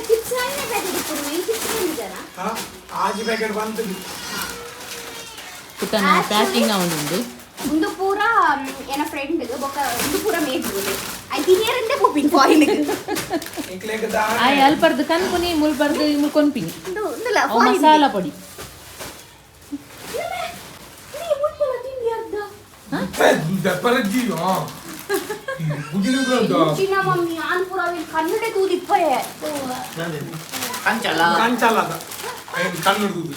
Chips ಐನೇ packet ಇಪ್ಪುಡು ಈ chips ಬಂದಿದ್ದಾರಾ? ಆಜಿ packet ಬಂತು. ಪುಟ್ಟನ ಪ್ಯಾಕಿಂಗ್ ಉಂಡು. ಉಂದು ಪೂರ ಎನ ಫ್ರೆಂಡ್ ಬೊಕ ಉಂದು ಪೂರ ಮೇಜ್ I ತಿನಿಯರಂತೆ ಪೋಪಿನ್ ಫಾರಿನ್. ಇಕ್ಲೇಕ. ಆಯ್ ಅಲ್ಪರ್ದು ಕನ್ಪುನಿ ಮುಲ್ಪರ್ದು ಮುಲ್ ಕೊನ್ಪಿನಿ. ಉಂದು ಉಂದುಲ. ಅವು ಮಸಾಲ ಪೊಡಿ. ದಪ್ಪರಜ್ಜಿ ಇಂಚಿನ ಮಮ್ಮಿ ಆನ್ ಪೂರ ಕನ್ನಡ ತೂದಿಪ್ಪಯೆ. ಕಂಚಲ. ಕಂಚಲ್ಲದ ಕಣ್ಣು ತೂದು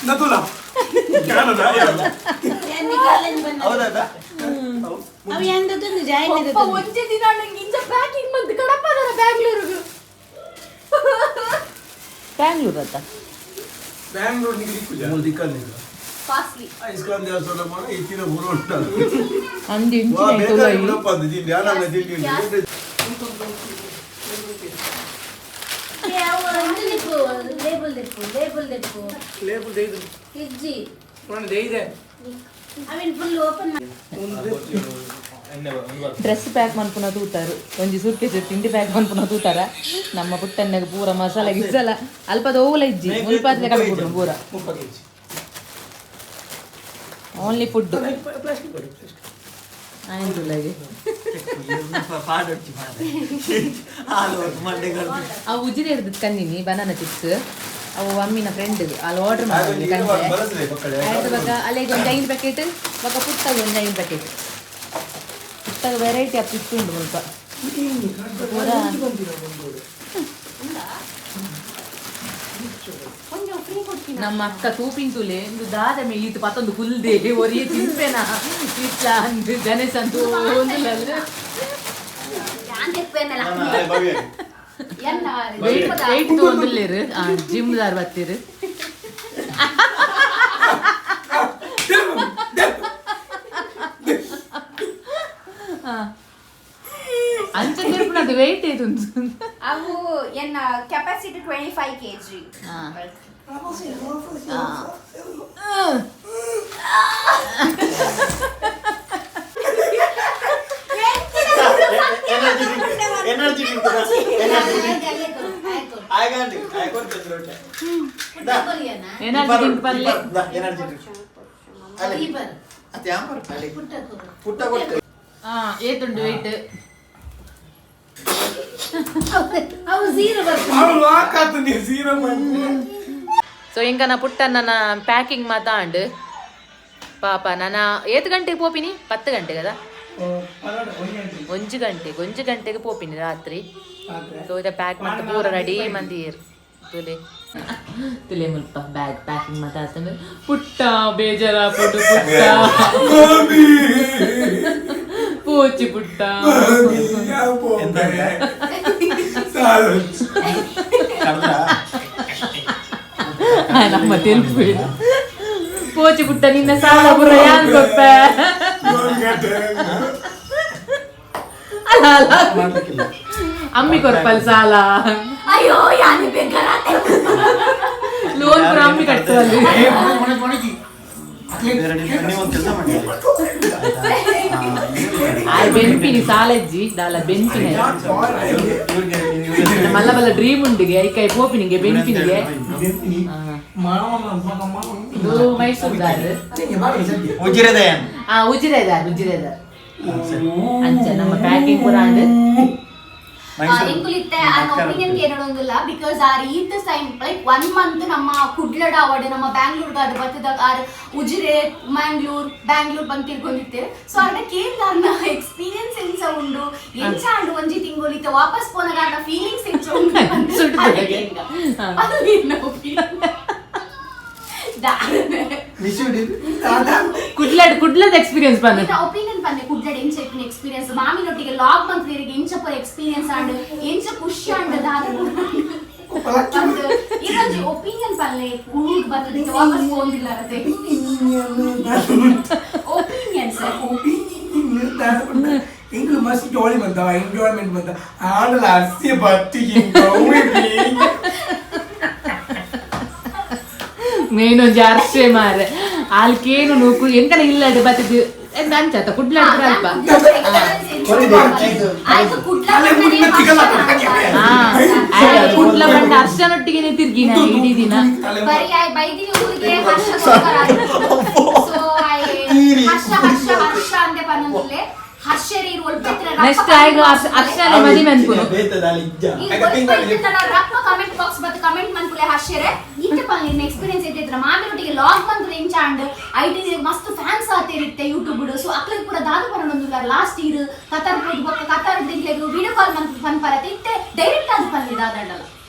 ನತುಲ. ಹೌದಾ? ಅವು ಎಂದದೊಂದು ಜಾಯಿನ್. ಒಪ್ಪ ಒಂಜೆ ದಿನ ನಂಗೆ ಇಂಚ ಪ್ಯಾಕಿಂಗ್ ಮಂತ್ ಕಡಪದರ ಬ್ಯಾಂಗ್ಳೂರುಗು. ಬ್ಯಾಂಗ್ಳೂರ್ ಅತ್ತ. ಬ್ಯಾಂಗ್ಳೂರ್ ನಿಗೆ ದಿಕ್ಕುಜ. ಮೂರು ದಿಕ್ಕಲ್ಲಿ. ಕಾಸ್ಟ್ಲಿ. ಇಸ್ಕಾನ್ ದೇವಸ್ಥಾನ ಮಾಡ ಇತ್ತಿನ ಊರು ಉಂಟಲ್ಲ. ಅಂದು ವಾ ಇಂಚಿನ ಬೇಕಾದ್ರೆ ಉಡಪ್ಪ ಅಂದು ತಿಂಡಿ ಆನಂದ ತಿಂಡಿ ಉಂಟು. ಲೇಬಲ್ ತೆಪ್ಪು, ಲೇಬಲ್ ತೆಪ್ಪು. ಲೇಬಲ್ ದೇದು. ಇಜ್ಜಿ. ದೇಯ್ದೆ. ಅವಿನ್ ಫುಲ್ ಓಪನ್. ಡ್ರೆಸ್ ಪ್ಯಾಕ್ ಮನ್ಪುನ ತೂತಾರು. ಒಂಜಿ ಸುರ್ಕೆ ತಿಂಡಿ ಪ್ಯಾಕ್ ಮನ್ಪುನ ತೂತಾರ. ನಮ್ಮ ಪುಟ್ಟಣ್ಣಗೆ ಪೂರ ಮಸಾಲೆ ಗಿಸಾಲ ಅಲ್ಪದ ಓಲ ಇಜ್ಜಿ, ಮುಲ್ಪಾದ್ರೆ ಕಡಪುಡು ಪೂರ. 30 KG. Only food. Plastic plastic. ಆಯ್ತು. ಪಾಡೊಡ್ಚಿ ಹಾಲು ಮಂಡೆ. ಅವು ಉಜಿರೆ ಹಿಡ್ದು ಕನ್ನಿನಿ ಬನಾನಾ ಚಿಪ್ಸ್. ಅವು ಅಮ್ಮಿನ ಫ್ರೆಂಡ್ ಅಲ್ಲಿ ಆರ್ಡರ್ ಹಾಗಾಗಿ ಮಾಡಿ ಇದು ಕಂಡೆ. ಬಳಸಲೆ ಮಕ್ಕಳೇ. ಆಯ್ತು, ಬೊಕ ಅಲ್ಲಿಗೆ ಒಂದು 5 ಪ್ಯಾಕೆಟ್, ಬೊಕ ಪುಟ್ಟಾಗ ಒಂದು 5 ಪ್ಯಾಕೆಟ್. ಪುಟ್ಟಾಗ ವೆರೈಟಿ ಅಪ್ ಇತ್ತು ಉಂಟು ಮುಲ್ಪ ಪೂರ. ಒಂಜಿ ಫ್ರೀ ಕೊಡ್ತೀನಿ. ನಮ್ಮ ಅಕ್ಕ ತೂಪಿನ ತುಲೆ ಇಂದು ದಾದ ಮೇ ಈತು ಪತ್ತೊಂದು ಕುಲ್ದೆ ಒರಿಯೇ ತಿನ್ಪೇನ ಇಟ್ಲ ಅಂದು ಗಣೇಶ್ ಅಂತೂ ಒಂದು. ಯಾನ್ ತೆಪ್ಪೇನಲ್ಲ. ಭವ್ಯ. ಎನ್ನ. ವೆಯ್ಟ್ ತಗೊಂಡಿಲ್ಲೇರು ಜಿಮ್ ದಾರ್ ಬತ್ತೀರು. ಅಂಚ ತಿರ್ಪುನದು ವೆಯ್ಟ್ ಏತು? ಅವು ಎನ್ನ capacity 25 KG. Energy drink, energy drink, energy drink. ಆಯ್ಗಂಡಿ ಆಯ್ಕೊಡ್ತೇನೆ ರೊಟ್ಟೆ. ಎನರ್ಜಿ ಡ್ರಿಂಕ್ ಪಲ್ಲೆ. ಎನರ್ಜಿ ಡ್ರಿಂಕ್ ಅಲ್ಲಿ ಅತ್ತೆ ಯಾಂಬರ್ ಅಲ್ಲಿ ಪುಟ್ಟ ಕೊಡ್ತೇವೆ. ಹಾ, ಏತುಂಡು ವೆಯ್ಟ್? ಅವು ಝೀರೋ ಬರ್ತದೆ. ಅವಳು ವಾಕಾತು ನೀ ಸೀರಾ. ಸೊ ಇಂಕ ನಾ ಪುಟ್ಟನ್ನ ಪ್ಯಾಕಿಂಗ್ ಮಾತಾಂಡ್. ಪಾಪ ನನ್ನ ಏತ್ ಗಂಟೆಗೆ ಪೋಪಿನಿ? 10 ಗಂಟೆ కదా? 1 ಗಂಟೆಗೆ, 1 ಗಂಟೆಗೆ ಪೋಪಿನಿ ರಾತ್ರಿ. ಸೊ ಇದ ಪ್ಯಾಕ್ ಮತ್ತೆ ಪೂರ ರೆಡಿ ಮಂದಿರ್. ತುಲೆ ತುಲೆ ಮುಲ್ಪ ಬ್ಯಾಗ್ ಪ್ಯಾಕಿಂಗ್ ಮಾತಾಡ್ತಂದ್ರೆ ಪುಟ್ಟ ಬೇಜಾರ ಪುಟ್ಟು ಪುಟ್ಟ ಪೋಚಿ ಪುಟ್ಟ. ಎಂತ? ಕಳ್ಳ. ನಮ್ಮ ತೆಲುಪು ಪೋಚಿ ಪುಟ್ಟ ನಿನ್ನ ಸಾಲ ಪುರ ಯಾನ್ ಕೊಪ್ಪ ಅಲ್ಲ ಅಲ್ಲ. ಮಾಡ್ಲಿಕ್ಕಿಲ್ಲ. ಅಮ್ಮಿ ಕೊರ್ಪಲ್ ಸಾಲ. ಅಯ್ಯೋ ಯಾನಿ ಬೇಕಾರತೆ. ಲೋನ್ ಪುರ ಅಮ್ಮಿ ಕಟ್ಟುವಲ್ಲಿ. ಬೇರೆ ನೀವು ಒಂದು ಕೆಲಸ ಮಾಡಿ. ಆಯ್ ಬೆನ್ಪಿನಿ ಸಾಲಜ್ಜಿ ದಾಲ ಬೆನ್ಪಿನ. ಇವ್ರಿಗೆ ಇವ್ರಿಗೆ ಮಲ್ಲ ಮಲ್ಲ ಡ್ರೀಮ್ ಉಂಡಿಗೆ ಐಕೈ ಪೋಪಿನಿಗೆ ಬೆನ್ಪಿನಿಗೆ. ಇದು ಮೈಸೂರು ದಾರ್. ಉಜಿರೆದಯನ್. ಆ ಉಜಿರೆದಾರ್, ಉಜಿರೆದಾರ್. ಅಂಚ ನಮ್ಮ ಪ್ಯಾಕಿಂಗ್ ಪೂರ ಅಂಡ್ ಎಂಕುಲಿತ್ತೆ ಆರ್ನ ಒಪಿನಿಯನ್ ಕೇಳೋದಿಲ್ಲ, because are ಈತ್ ಸೈಮ್ ಲೈಕ್ ಒನ್ ಮಂತ್ ನಮ್ಮ ಕುಡ್ಲಡ ಅವಡ್ ನಮ್ಮ ಬ್ಯಾಂಗ್ಳೂರ್ ಗಾಡ್ ಬತ್ತದಾಗ ಆರ್ ಉಜಿರೆ ಮ್ಯಾಂಗ್ಳೂರ್ ಬ್ಯಾಂಗ್ಳೂರ್ ಬಂದ್ ತಿರ್ಗೊಂದಿತ್ತೆ. ಸೊ ಅರ್ನ ಕೇಂದ್ರ ಅರ್ನ ಎಕ್ಸ್ಪೀರಿಯನ್ಸ್ ಎಂಚ ಉಂಡು, ಎಂಚ ಅಂಡು, ಒಂಜಿ ತಿಂಗೊಳಿತ್ತೆ ವಾಪಸ್ ಪೋನಾಗ ಅರ್ನ ಫೀಲಿಂಗ್ಸ್ ಎಂಚ ಉಂಡು ಪಂದ್ ಸುಟ್ಟು ಅರೆ ಕೇಂದ್ರ. ಅದು ನಿನ್ನ opinion. ದಾನೆ. ಕುಡ್ಲಡ್ ಕುಡ್ಲದ ಎಕ್ಸ್ಪೀರಿಯನ್ಸ್ ಬಂದ. ನಿನ್ನ ಒಪಿನಿಯನ್ ಪನ್ನೆ, ಕುಡ್ಲಡ್ ಎಂಚ ಇತ್ತಿನ ಎಕ್ಸ್ಪೀರಿಯನ್ಸ್, ಮಾಮಿನೊಟ್ಟಿಗೆ ಲಾಗ್ ಮಂತ್ ಎಂಚ ಪೂರ ಎಕ್ಸ್ಪೀರಿಯನ್ಸ್ ಆಂಡ್, ಎಂಚ ಖುಷಿ ಆಂಡ್, ದಾದ ಪಂದ್ ಇರೊಂಜಿ ಒಪಿನಿಯನ್ ಪನ್ಲೆ. ಊರಿಗೆ ಬರ್ತದೆ ವಾಪಸ್ ಪೋಂದಿಲ್ಲ ಅರತೆ ಒಪಿನಿಯನ್ ಸರ್. ಎಂಗ್ಲು ಮಸ್ತ್ ಜಾಲಿ ಬಂದ, ಎಂಜಾಯ್ಮೆಂಟ್ ಬಂದ. ಆಡಲ ಅಸ್ತಿ ಬತ್ತಿ. ಮೇನ್ ಒಂಜಿ ಅರ್ಷೆ ಮಾರೆ ಆಲ್ಕೇನು ನೂಕು ಎಂಕನ ಇಲ್ಲ ಬತ್ತಿದ್ದು ಎಂತ ಅಂಚ ಕುಡ್ಲಾಡ್ ಅಲ್ಪ. ಆಯ್ತು ಕುಡ್ಲ. ಕುಡ್ಲ. ಹರ್ಷನೊಟ್ಟಿಗೆ ತಿರ್ಗಿನ ಇಡೀ ದಿನ. ಬರೀ ಆಯ್ ಬೈದಿನಿ ಊರಿಗೆ ಹರ್ಷ ಸೊ ಹರ್ಷ ಹರ್ಷ ಹರ್ಷ ಅಂದೆ ಪನ್ನೊಂದುಲ್ಲೆ ಹರ್ಷರಿ ಒಲ್ಪೆತ್ರ. ನೆಕ್ಸ್ಟ್ ಆಯ್ಗ ಹರ್ಷನೇ ಮದಿ ಮನ್ಪುನು. ರಪ್ಪ ಕಮೆಂಟ್ ಬಾಕ್ಸ್ ಬತ್ತು ಕಮೆಂಟ್ ಮನ್ಪುಲೆ ಹರ್ಷರೆ ಇತ್ತೆ ಪನ್ಲಿ ಎಕ್ಸ್ಪೀರಿಯನ್ಸ್ ಇದ್ದಿದ್ರ ಮಾಮಿನೊಟ್ಟಿಗೆ ಲಾಗ್ ಬಂದ್ರೆ ಇಂಚಾಂಡ್ IT ಮಸ್ತ್ ಫ್ಯಾನ್ಸ್ ಆತೇರಿತ್ತೆ ಯೂಟ್ಯೂಬ್ ಸೊ ಅಕ್ಲಿಗೆ ಪೂರ ದಾದು ಪನ್ನೊಂದುಲ್ಲ. ಲಾಸ್ಟ್ ಇಯರ್ ಕತಾರ್ ಪೋದು ಬೊಕ್ಕ ಕತಾರ್ ದಿಗ್ಲೆಗ್ ವಿಡಿಯೋ ಕಾಲ್ ಮನ್ ಪನ್ಪರತೆ ಇತ್ತೆ ಡೈರೆಕ್ಟ್ ಅದು ಪನ್ಲಿ ದಾದಂಡಲ.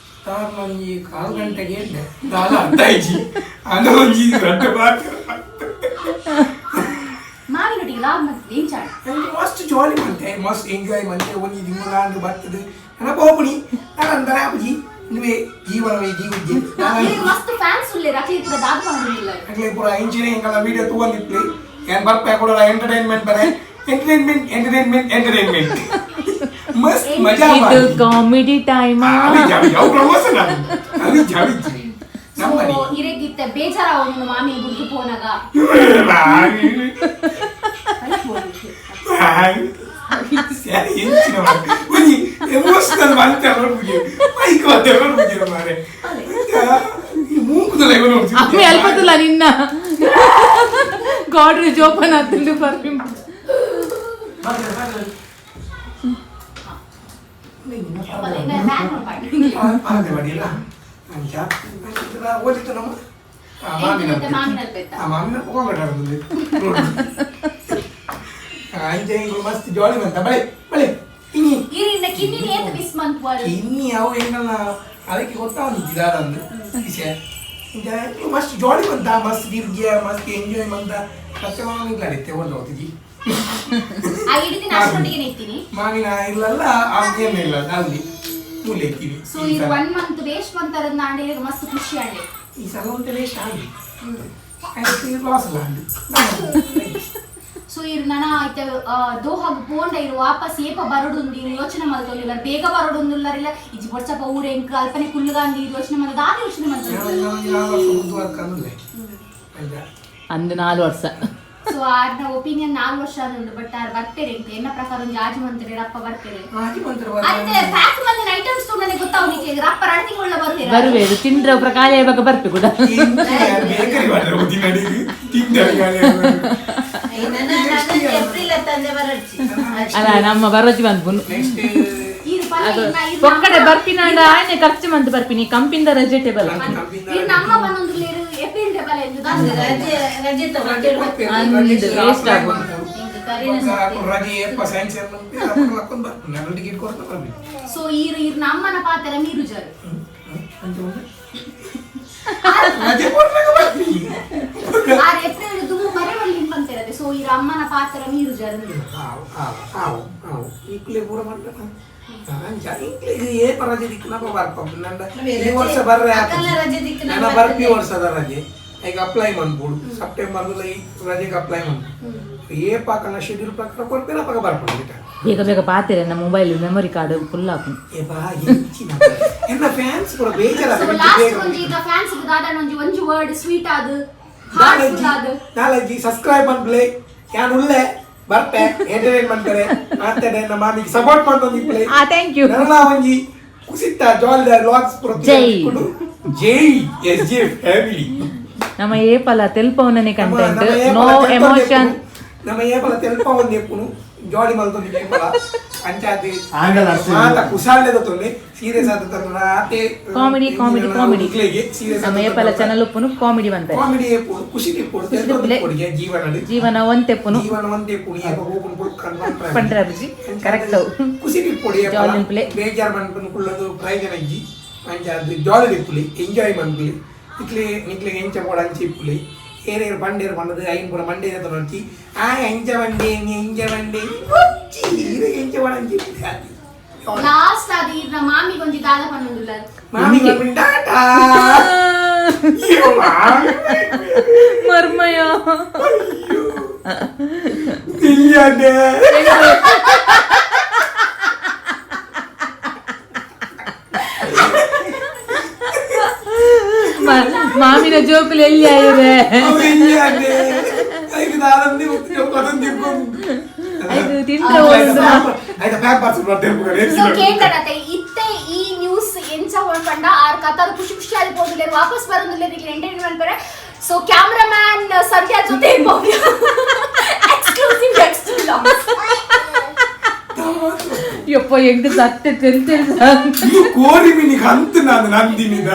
ತಾರ್ನ ಒಂಜಿ ಕಾಲ್ ಗಂಟೆಗೆ ಇದ್ದೆ ದಾದ ಅರ್ಥ ಆಯ್ಜಿ ಅಂದ ಒಂಜಿ ರಡ್ಡು ಬಾಕಿ. ಮಾಮಿನೊಟ್ಟಿಗೆ ಲಾಗ್ ಮಂತ್ ಇಂಚಾಂಡ್. ನಂಗೆ ಮಸ್ತ್ ಜಾಲಿ ಮಂತೆ, ಮಸ್ತ್ ಎಂಜಾಯ್ ಮಂತೆ. ಒಂಜಿ ತಿಂಗಳಾಂಡ್ ಬರ್ತದೆ ನನ್ನ ಪೋಪುಣಿ ನಾನು ಅಂತಾರೆ ಅಪ್ಪುಜಿ ನಿಮೆ ಜೀವನವೇ ಜೀವಿಜ್ಜೆ. ಅಕ್ಲಿಗೆ ಮಸ್ತ್ ಫ್ಯಾನ್ಸ್ ಉಲ್ಲೇರ್ ಅಕ್ಲಿಗೆ ಪೂರ ದಾದು ಪನ್ನೊಂದುಲ್ಲ. ಅಕ್ಲೆ ಪೂರ ಇಂಚಿನ ಎಂಕಲ್ಲ ವಿಡಿಯೋ ತೂವೊಂದಿಪ್ಲಿ ಏನ್ ಬರ್ಪೆ ಕೂಡ ಎಂಟರ್ಟೈನ್ಮೆಂಟ್ ಬರೆ entertainment entertainment entertainment ಮಸ್ತ್ ಮಜಾ. ಇದು ಕಾಮಿಡಿ ಟೈಮ್. ಯಾವ ಪ್ರಮೋಷನ್ ಅದು ಜಾವಿ. ಸೊ ಇರೆಗಿತ್ತ ಬೇಜಾರ ಅವನು ಮಾಮಿ ಗುಡ್ದು ಪೋನಾಗ. ಒಂಜಿ ಎಮೋಷನಲ್ ಮಂತೆ ನೋಡ್ಬಿಡಿ ಮೈಕ್ ಮತ್ತೆ ನೋಡ್ಬಿಡಿ ಮಾರೆ ಈ ಮೂಕುದಲ್ಲ ಇವನು. ಅಮ್ಮಿ ಅಲ್ಪತ್ತಲ್ಲ ನಿನ್ನ ಗಾಡ್ರೇಜ್ ಓಪನ್ ಆತಂದು ಪರ್ಫ್ಯೂಮ್. ಮಾಡಿಲ್ಲ ಅಂಚ ಓದಿತ್ತು ನಮ್ಮ ಮಾಮಿನ ಮಾಮಿನ ಹೋಗೋಣ. ಅಂಚ ಇಂಗ್ಲು ಮಸ್ತ್ ಜಾಲಿ ಬಂತ ಬಳೆ ಬಳೆ ಇನಿ. ಇರಿನ್ನ ಕಿನ್ನಿನಿ ಏತ್ ಮಿಸ್ ಮನ್ಪುವರು? ಇನ್ನಿ ಅವು ಎಂಗಲ್ನ ಅದಕ್ಕೆ ಗೊತ್ತಾವೊಂದು ವಿಷಯ. ಇಂಚ ಇಂಗ್ಲು ಮಸ್ತ್ ಜಾಲಿ ಬಂತ, ಮಸ್ತ್ ತಿರ್ಗಿಯ, ಮಸ್ತ್ ಎಂಜಾಯ್ ಬಂತ. ಸತ್ಯ ಮಾಮಿಗ್ಲಾಡಿತ್ತೆ ಒಂದು ಹೋಗ್ತಿದ್ದಿ. ಆ ಇಡೀ ದಿನ ಅಷ್ಟೊಟ್ಟಿಗೆ ಇತ್ತೀನಿ. ಮಾವಿನ ಇಲ್ಲಲ್ಲ ಏನು ಇಲ್ಲ ಅಲ್ಲಿ ಮೂಲೆ ಇತ್ತೀವಿ. ಸೊ ಇದು one month waste ಮಂತರನ್ನ ಅಂಡೆ ಮಸ್ತ್ ಖುಷಿ ಅಂಡೆ. ಈ ಸಲ ಒಂದು ವೇಸ್ಟ್ ಆಗಿ ಆಯ್ತು ಲಾಸ್ ಅಲ್ಲ ಅಂಡು. ಸೊ ಇರು ನನ ಐತೆ ದೋಹಾಗ್ ಪೋಂಡ ಇರು ವಾಪಸ್ ಏಪ ಬರಡುಂದು ಇರು ಯೋಚನೆ ಮಲ್ತೊಂದಿಲ್ಲ. ಬೇಗ ಬರಡುಂದುಲ್ಲರಿಲ್ಲ ಇಜ್ಜಿ ಬೊಡ್ಚಪ್ಪ ಊರ ಎಂಕ್ ಅಲ್ಪನೆ ಕುಲ್ಲುಗಾಂದಿ ಇರು ಯೋಚನೆ ಮಲ್ದ ದಾದ ಯೋಚನೆ ಮಲ್ತೊಂದಿಲ್ಲ. ಅಂದು 4 ವರ್ಷ. ಸೊ ಆರ್ನ ಒಪಿನಿಯನ್ 4 ವರ್ಷ ಉಂಡು ಬಟ್ ಆರ್ ಬರ್ಪೇರೆ ಎಂಕ್ ಎನ್ನ ಪ್ರಕಾರ ಒಂಜಿ ಆಜಿ ಮಂತ್ರಿ ರಪ್ಪ ಬರ್ಪೇರೆ. ಅತ್ತೆ ಪ್ಯಾಕ್ ಮಂದಿನ ಐಟಮ್ಸ್ ನನಗೆ ಗೊತ್ತಾವನಿಗೆ ರಪ್ಪ 2 ತಿಂಗಳ ಬರ್ತೀರಾ. ಬರುವೇರು ತಿಂದ್ರೆ ಒಬ್ಬರ ಖಾಲಿ ಆಗುವಾಗ ಬರ್ಪೆ ಕೂಡ. ಬೇಕರಿ ಏಪ್ರಿಲ್ ತಂದೆ ಬರಡ್ಚಿ. ಅಲ್ಲ ನಮ್ಮ ಬರೋಜಿ ಬಂದ್ಪುನು. ನೆಕ್ಸ್ಟ್ ಇರು ಪಲ್ಲ ಅದು ಇರ್ನ ಇರ್ನ ಒಕ್ಕಡೆ ಬರ್ಪಿನಾಂಡ ಆಯ್ನೆ ಖರ್ಚು ಮಂತ್ ಬರ್ಪಿನಿ ಕಂಪಿಂದ ರಜೆ ಟೇಬಲ್. ಇರು ನಮ್ಮ ಬನ್ನೊಂದುಲೇರು ಏಪ್ರಿಲ್ ಡಬಲ್ ಎಂದು ದಾದ. ರಜೆ ರಜೆ ತಗೊಂಡು waste ಆಗುದು. ರಜೆ ಏಪ ಸ್ಯಾಂಕ್ಷನ್ ಬರ್ತೀನಿ ಟಿಕೆಟ್ ಕೊಡ್ತಾ ಬರ್ಬೇಕು. ಸೊ ಇರು ಇರು ನಮ್ಮನ ಪಾತ್ರ ಮೀರುಜರು. ರಜೆ ಕೊಡ್ಲಾಗ ಬರ್ತೀನಿ. ಆರ್ ಏಪ್ರಿಲ್ ದುಮ್ಮು ಮರೆ ಒಳ್ಳಿ ಬಂತಿರದೆ ಸೊ ಇರು ಅಮ್ಮನ ಪಾತ್ರ ಮೀರುಜರು. ಆವು ಆವು ಆವು ಆವು ಈಕ್ಲೆ ಪೂರ ಮಾಡ್ಬೇಕ ಇಂಕ್ಲಿಗೆ ಏಪ ರಜೆ ದಿಕ್ಕನಪ್ಪ ಬರ್ಪ ನಂಡ ಈ ವರ್ಷ ಬರ್ರೆ ಅಕಲ್ನ ರಜೆ ದಿಕ್ಕನ ನನ್ನ ಬರ್ಪಿ ವರ್ಷದ ರಜೆ ಈಗ ಅಪ್ಲೈ ಮಾಡ್ಬೋದು ಸೆಪ್ಟೆಂಬರ್ ಈ ರಜೆಗೆ ಅಪ್ಲೈ ಮಾಡ್ಬೋದು ಏಪ ಹಾಕಲ್ಲ ಶೆಡ್ಯೂಲ್ ಪ್ರಕಾರ ಕೊಡ್ತೇನೆ ಅಪ್ಪ ಬರ್ಕೊಂಡು ಬಿಟ್ಟ. ಬೇಗ ಬೇಗ ಪಾತಿರೆ ನಮ್ಮ mobile memory card full ಹಾಕು. ಏ ಬಾ ಎಂಚಿನ ಎನ್ನ ಫ್ಯಾನ್ಸ್ ಕೂಡ ಬೇಜಾರ. ಸೊ ಲಾಸ್ಟ್ ಒಂಜಿ ಇರ್ನ ಫ್ಯಾನ್ಸ್ ದಾದಣ್ಣ ಒಂಜಿ ಒಂಜಿ ವರ್ಡ್ ಸ್ವೀಟ್ ಆದ್ ಹಾರ್ಟ್ಫುಲ್ ಆದ್. ನಾಲಜ್ಜಿ ಸಬ್ಸ್ಕ್ರೈಬ್ ಅನ್ಪ್ಲೆ ಯಾನ್ ಉಲ್ಲೆ ಬರ್ಪೆ ಎಂಟರ್ಟೈನ್ ಮಾಡ್ತಾರೆ ಮಾಡ್ತಾರೆ ನಮ್ಮ ಮಾಮಿಗೆ ಸಪೋರ್ಟ್ ಮಾಡ್ಕೊಂಡು ಇಪ್ಲೆ. ಆ thank you. ನನ್ನ ಒಂಜಿ ಕುಸಿತ ಜಾಲಿ ಲಾಗ್ಸ್ ಜೈ. ಜೈ S J family. ನಮ್ಮ ಏಪಲ ತೆಲ್ಪವನನೆ content no emotion. ನಮ್ಮ ಏಪಲ ತೆಲ್ಪ ಒಂದು ಎಪ್ಪುನು ಜಾಲಿ ಮಲ್ತೊಂದು ಏಪಲ ಅಂಚಾತಿ ಆಂಡಲ ಅರ್ಥ. ಮಾತ ಕುಸಾಲ್ಡೆದ ತೊಂದೆ ಸೀರಿಯಸ್ ಆದ ತಂದ್ರೆ ಆತೆ. Comedy comedy comedy. Serious. ನಮ್ಮ ಏಪಲ ಚಾನಲ್ ಉಪ್ಪುನು ಕಾಮಿಡಿ ಬಂತಾರೆ. ಕಾಮಿಡಿ ಎಪ್ಪುನು ಖುಷಿ ತಿಪ್ಪುಡು ಖುಷಿ ತೆಲ್ಪೊಡು ಜೀವನಡ್. ಜೀವನ ಒಂತೆಪ್ಪುನು. ಜೀವನ ಒಂದೇ ಪುಣಿ ಏಪ ಹೋಗುನು ಪುಡ್ಕಂಡ್ ಪಂಡ್ರೆ ಅಬ್ಜಿ ಕರೆಕ್ಟ್. ಖುಷಿ ತಿಪ್ಪುಡು ಏಪಲ ಜಾಲಿ ಉಂಪುಲೆ. ಬೇಜಾರ್ ಮನ್ಪುನು ಕುಳ್ಳದು ಪ್ರಯೋಜನ ಇಜ್ಜಿ. ಅಂಚಾದ್ ಜಾಲಿ ಇಪ್ಪುಲಿ ಎಂಜಾಯ್ ಮನ್ಪುಲಿ ನಿಕ್ಲೆ ನಿಕ್ಲೆ ಎಂಚ ಬೋಡ ಅಂಚ ಇಪ್ಪುಲಿ ಏನೇರು ಬಂಡೇರು ಪಂಡದು ಐನ್ ಪೂರ ಮಂಡೆ ನೋಡ್ತಿ ಆ ಎಂಚ ಬಂಡೆ ಎಂಚ ಬಂಡೆ ಇರು ಎಂಚ ಬೋಡ ಅಂಚ ಇಪ್ಪುಲಿ ಆತಿ. ಲಾಸ್ಟ್ ಆದ್ ಇರ್ನ ಮಾಮಿಗೆ ಒಂಜಿ ದಾದ ಪನ್ನೊಂದುಲ್ಲ. ಮಾಮಿ ಬರ್ಪಿನಿ ಟಾಟಾ ಅಯ್ಯೋ ಮಾಮಿ. ಮರ್ಮಯ. ಇಲ್ಲದೆ ಮಾಮಿನ ಜೋಕುಲು ಎಲ್ಲಿ ಆಯ್ರೆ? ಅವು ಇಲ್ಲದೆ ಐದು ದಾದಂದಿ ಪದಂದಿ. ಐದು ತಿಂದ್ರೆ ಒಂದು ಆಯ್ತಾ ಪ್ಯಾಕ್ ಪಾರ್ಸಲ್ ಮಾಡ್ತೇವೆ. ಸೊ ಕೇಂದ್ರತೆ ಇತ್ತೆ ಈ ನ್ಯೂಸ್ ಎಂಚ ಎಂಚ ಪಂಡ ಆರ್ ಕತಾರ್ ಖುಷಿ ಖುಷಿ ಆಗಿ ಪೋದುಲ್ಲೇರು ವಾಪಸ್ ಬರೋದಿಲ್ಲ ಎಂಟರ್ಟೈನ್ಮೆಂಟ್ ಬರೆ. ಸೊ ಕ್ಯಾಮ್ರಾಮ್ಯಾನ್ ಸಂಧ್ಯಾ ಜೊತೆ ಎಕ್ಸ್ಕ್ಲೂಸಿವ್ ನೆಕ್ಸ್ಟ್. ಯಪ್ಪ, ಎಂಗ್ ಸತ್ಯ ತೆಲ್ ಇದು ಕೋರಿ ಮೀನಿಗೆ ಅಂತ ನಾನು ನಂದಿನಿದ.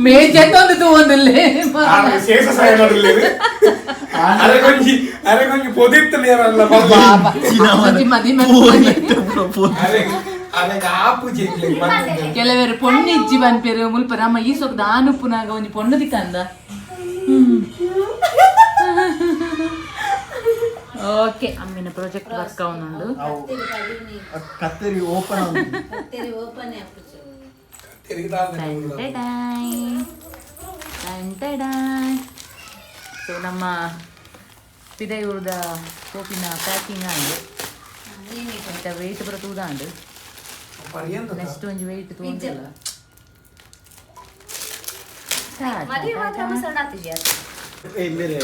ಮೇಜೆತ್ತೊಂದು ತೂವೊಂದುಲ್ಲೆ. ಶೇಷ ಸಹಾಯ ನೋಡಲಿ, ಅರೆ ಕೊಂಜಿ ಅರೆ ಕೊಂಜಿ ಪೊದಿತ್ತಲೇರಲ್ಲ. ಒಂಜಿ ಮದಿಮೆ. ಅರೆ ಅರೆ ಆಪು ಜೆಂಗ್ಲೆ. ಕೆಲವರು ಪೊಣ್ಣು ಇಜ್ಜಿ ಪನ್ಪೆರ್ ಮುಲ್ಪ. ನಮ್ಮ ಈ ಸೊಕ್ ದಾನುಪ್ಪುನಾಗ ಒಂಜಿ ಪೊಣ್ಣು ತಿಕ್ಕಂದ. ಓಕೆ, ಅಮ್ಮಿನ ಪ್ರಾಜೆಕ್ಟ್ ವರ್ಕ್ ಅವನುಂಡು. ಕತ್ತರಿ ಓಪನ್. ಕತ್ತರಿ ಓಪನ್ ಆಪುಜಿ. ಸೊ ನಮ್ಮ ಪಿದಯೂರ್ದ ಸೋಪಿನ ಪ್ಯಾಕಿಂಗ್ ಆಂಡ್ ಮತ್ತೆ ವೆಯ್ಟ್ ಪೂರ ತೂದಾಂಡ್. ನೆಕ್ಸ್ಟ್ ಒಂಜಿ ವೆಯ್ಟ್ ತೂಂದಿಲ್ಲ. ಮದುವೆ ಮಾತ್ರ ಸಣ್ಣ. ಬೇರೆ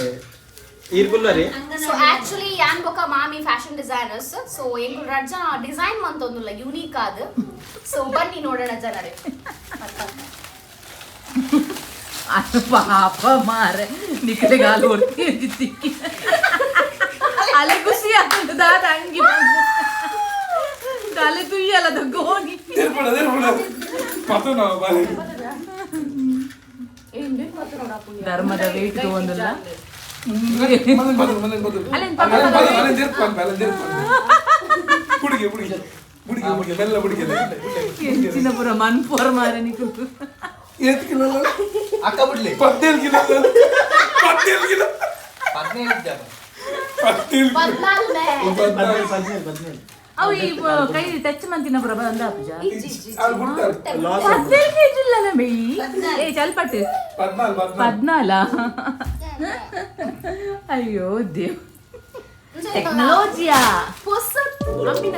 ಈರ್ಗುಲ್ಲರಿ. ಸೊ ಆಕ್ಚುಲಿ ಯಾನ್ ಬೊಕ ಮಾಮಿ ಫ್ಯಾಷನ್ ಡಿಸೈನರ್ಸ್. ಸೊ ಎಂಕುಲು ರಡ್ಜ ಡಿಸೈನ್ ಮಂತೊಂದುಲ್ಲ ಯೂನಿಕ್ ಆದ್. ಸೊ ಬನ್ನಿ ನೋಡೋಣ ಜನರೇ. ಅದು ಪಾಪ ಮಾರೆ, ನಿಕಲೆಗಾಲು ಒರ್ತಿ ತಿಕ್ಕಿ ಅಲೆ ಖುಷಿ ಆಗ್ತದೆ. ದಾದ ಅಂಗಿ ತಲೆ ತುಯ್ಯಲ್ಲದ ಗೋಣಿ. ದೇರ್ಪಡ ದೇರ್ಪಡ ಪತನ ಬಾಲೆ. ಧರ್ಮದ ವೆಯ್ಟ್ ತಗೊಂಡಿಲ್ಲ. ಮಲನ್ ಬದಲು ಮಲನ್ ಬದಲು. ಅಲ್ಲೇನ್ ಅಲ್ಲೇನ್ ಬದಲು, ಅಲ್ಲೇನ್ ದೇರ್ಪಡ ಅಲ್ಲೇನ್ ದೇರ್ಪಡ. ಬುಡಿಗೆ ಬುಡಿಗೆ ಬುಡಿಗೆ ಬುಡಿಗೆ ಬೆಲ್ಲ ಬುಡಿಗೆ. ಎಂಚಿನ ಪುರ ಮನ್ಪೋರ್ ಮಾರೆ ನಿಕುಲು. ಏತ್ ಕಿಲೋ? ಅಕ್ಕ ಬಿಡ್ಲಿ. 17 ಕಿಲೋ, 17 ಕಿಲೋ, 17. 14. 17 17 17. ಅವು ಈ ಕೈ ಟಚ್ ಮಂತಿನ ಪುರ ಬಂದ ಪೂಜಾ. ಅಲ್ಲಿ ಬಿಡ್ತಾರೆ. ಲಾಸ್. 17 ಕೆಜಿ ಇಲ್ಲ ಮೇಯ್. ಏ ಚಲ್ಪಟ್ಟು. 14 14. 14. ಅಯ್ಯೋ ದೇವ್, ಟೆಕ್ನಾಲಜಿಯಾ. ಹೊಸ ಅಮ್ಮಿನ.